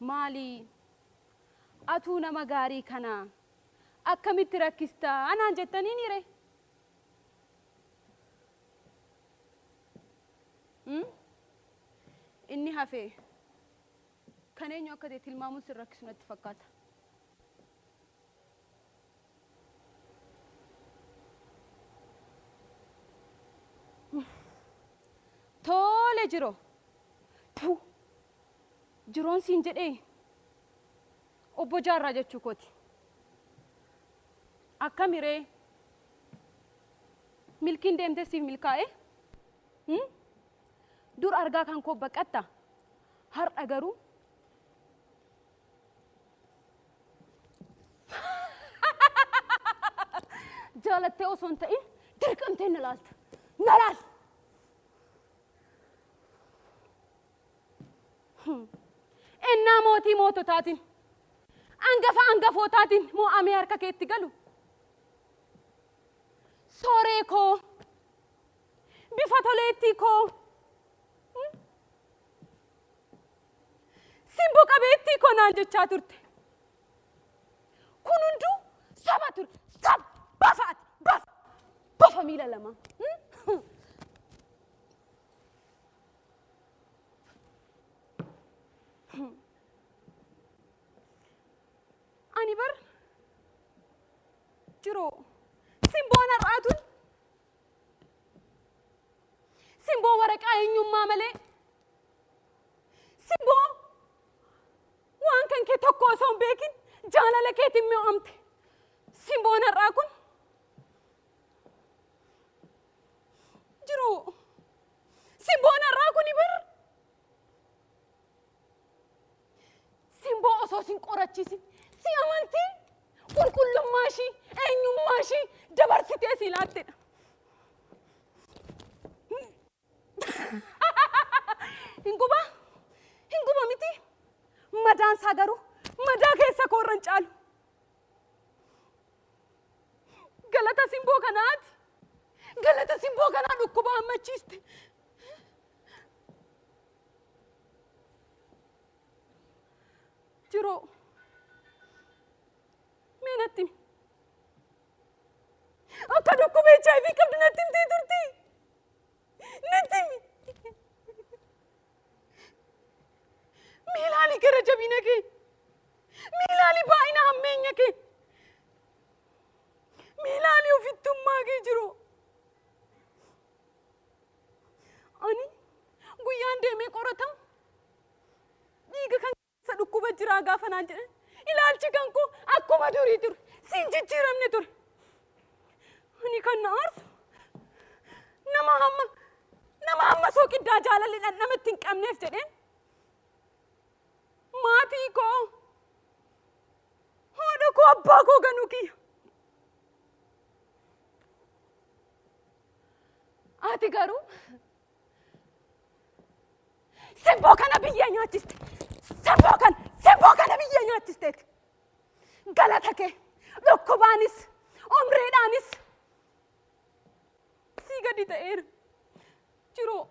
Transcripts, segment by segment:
Maali atuu nama gaarii kana akkamitti rakkista anaan jettaniinii ree? Inni hafe kan eenyu akka ta'e tilmaamuun sin rakkisu natti fakkaata. Tole Jiro. Tuu. Jiroon siin jedhee Obbo Jaarraa jechuu kooti. Akkami ree? Milkiin deemtee siif milkaa'ee? Hmm? Dur argaa kan koo baqatta. Har'a garuu jaalattee osoo hin ta'in dirqamtee na laalta. Na laal! Ennaa mootii moototaatiin, angafa angafootaatiin mo'amee harka keetti galu. Sooree koo, bifa toleettii koo, simbo qabeettii koo naan jechaa turte. Kun hunduu soba ture. Soba! Bofa ati! Bofa! Bofa miila lamaa. Ani bar jiroo simboon har'aa tun simboo waraqaa eenyummaa malee simboo waan kan kee tokko osoo hin beekin jaalala keetiin mi'oomte simboon har'aa kun jiruu Simboon har'aa kuni bar simboo osoo sin qorachiisin si amantii qulqullummaa ishii eenyummaa ishii dabarsitee si laattedha. Hin gubaa? Hin guba miti? Madaan isaa garuu madaa keessa koo irra hin caalu. Galata simboo kanaati. Galata simboo kanaa dhukkuba hammachiiste. Jiroo. Mee natti himi. Akka dhukkuba HIV qabdu natti himtee turti. Natti himi. Mee ilaali gara jabina kee. Mee ilaali baay'ina hammeenya kee. Mee ilaali ofittummaa kee jiru. Ani guyyaan deemee qoratamu dhiiga kan keessa dhukkuba jiraa gaafa naan jedhan ilaalchi kan koo akkuma durii ture. Siin jijjiiramne ture. Ani kan na aarsu nama hamma nama hamma sooqiddaa jaalalli dhandhama itti hin qabneef jedheen maatii koo haadha koo abbaa koo ganuu kiyya. Ati garuu simboo kana biyyee nyaachiste. Simboo kana simboo kana biyyee nyaachisteeti. Galata kee dhukkubaanis umriidhaanis sii gadi ta'eera. Jiruu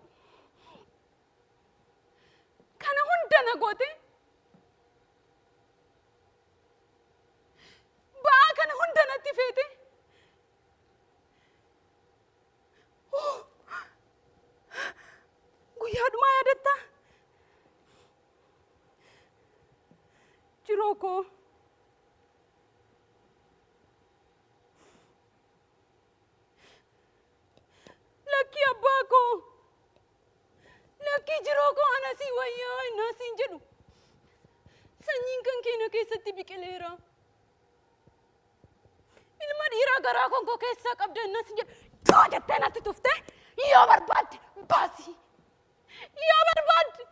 kana hunda na goote ba'aa kana hunda natti feete. Guyyaa dhumaa yaadattaa? Jiroo koo. Lakkii abbaa koo. Lakkii jiroo koo ana sii wayyaa innaa siin jedhu. Sanyiin kan kee na keessatti biqileera. Ilma dhiiraa garaa konkoo keessaa qabda innaa siin jedhu. Joo jettee natti tuftee yoo barbaadde baasii. Yoo barbaadde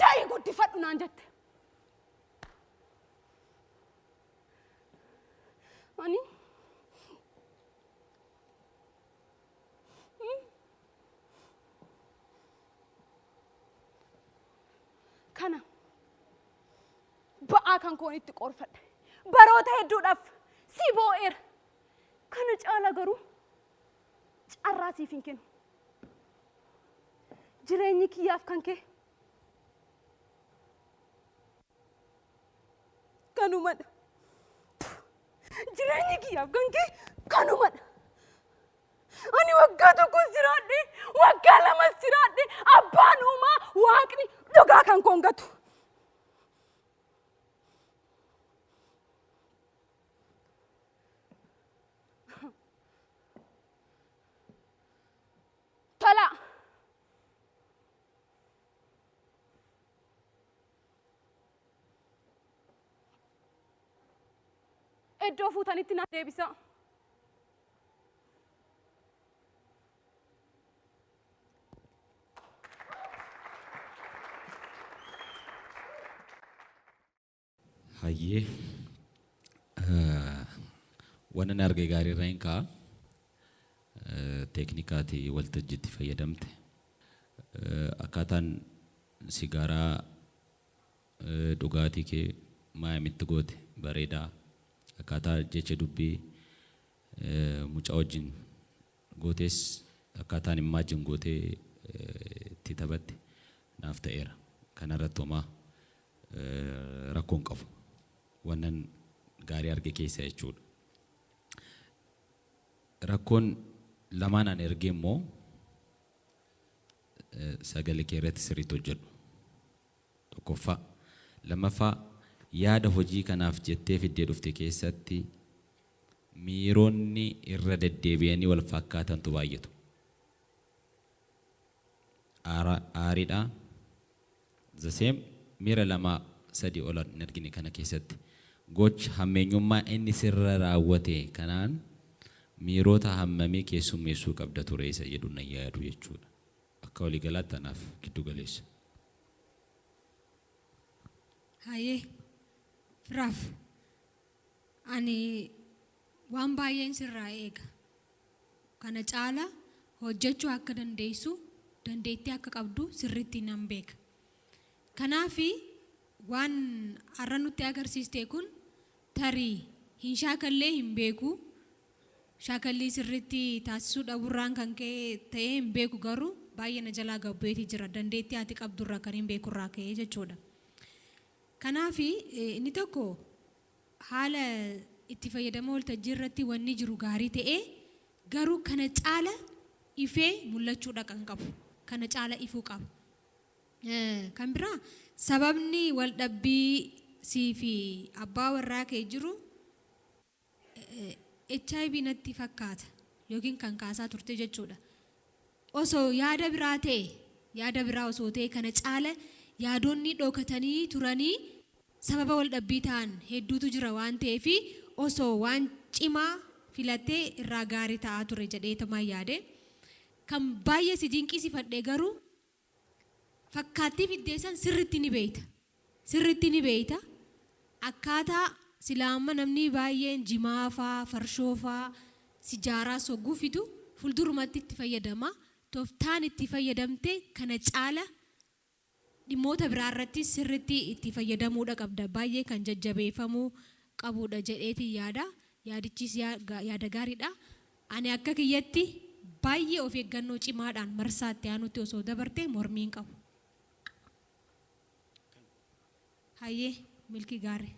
da'ii guddifadhu naan jette. Ani kana ba'aa kan koon itti qoorfadhe. Baroota hedduudhaaf si boo'eera. Kana caala garuu carraa siif hin kennu. Jireenyi kiyyaaf kan kee. Kanumadha. Jireenyi kiyyaaf kan kee kanumadha. Ani waggaa tokkos jiraadhe, waggaa lamas jiraadhe, abbaan uumaa waaqni dhugaa kan koon gatu. Tola. Iddoo fuutanitti na deebisaa. Hayyee, waan ani arge gaarii irraa hin ka'a. Teeknikaati waltajjiitti fayyadamte. Akkaataan sigaaraa dhugaatii kee maayamitti goote bareedaa. Akkaataa jecha dubbii mucaa wajjin gootes akkaataan imagine gootee itti taphatte naaf ta'eera. Kanarratti homaa rakkoo hin qabu. Wannan gaarii arge keessa jechuudha. Rakkoon lamaan ani ergee immoo sagalee kee irratti sirriitti hojjedhu. Tokkoffaa. Lammaffaa, yaada hojii kanaaf jettee fiddee dhufte keessatti miironni irra deddeebi'anii wal fakkaatantu baay'atu. Aara, aariidha. The same miira lama sadii ol hin argine kana keessatti. Gocha hammeenyummaa inni sirra raawwate kanaan miirota hammamii keessummeessuu qabda ture isa jedhu nan yaadu jechuudha. Akka waliigalaatti anaaf giddu galeessa. Hayyee, Firaaf, ani waan baay'een sirraa eega. Kana caala hojjechuu akka dandeessu, dandeettii akka qabdu sirriitti nan beeka. Kanaaf waan har'a nutti agarsiiste kun tarii hin shaakallee hin beeku. Shaakallii sirriitti taasisuu dhabuurraan kan ka'e ta'ee hin beeku, garuu baay'ee na jalaa gabbu'eeti jira, dandeettii ati qabdurraa kan hin beekurraa ka'ee jechuudha. Kanaaf inni tokko haala itti fayyadama waltajjii irratti wanni jiru gaarii ta'ee, garuu kana caala ifee mul'achuudha kan qabu. Kana caala ifuu qaba. Kan biraa, sababni waldhabbii sii fi abbaa warraa kee jiru HIV natti fakkaata yookiin kan kaasaa turte jechuudha. Osoo yaada biraa ta'e, yaada biraa osoo ta'e, kana caala yaadonni dhokatanii turanii sababa waldhabbii ta'an hedduutu jira waan ta'eef, osoo waan cimaa filattee irraa gaarii ta'aa ture jedheetumaan yaade. Kan baay'ee si dinqisiifadhe garuu fakkaattii fiddee san sirriitti ni beeyta. Sirriitti ni beeyta. Akkaataa silaa amma namni baay'een jimaa faa, farshoo faa, sijaaraa sogguu fidu fuuldurumatti itti fayyadama. Tooftaan itti fayyadamte kana caala dhimmoota biraa irratti sirriitti itti fayyadamuudha qabda. Baay'ee kan jajjabeeffamuu qabuudha jedheetiin yaada. Yaadichis yaada gaariidha. Ani akka kiyyatti baay'ee of eeggannoo cimaadhaan marsaa itti aanutti osoo dabarte mormii hin qabu. Hayyee, milkii gaarii.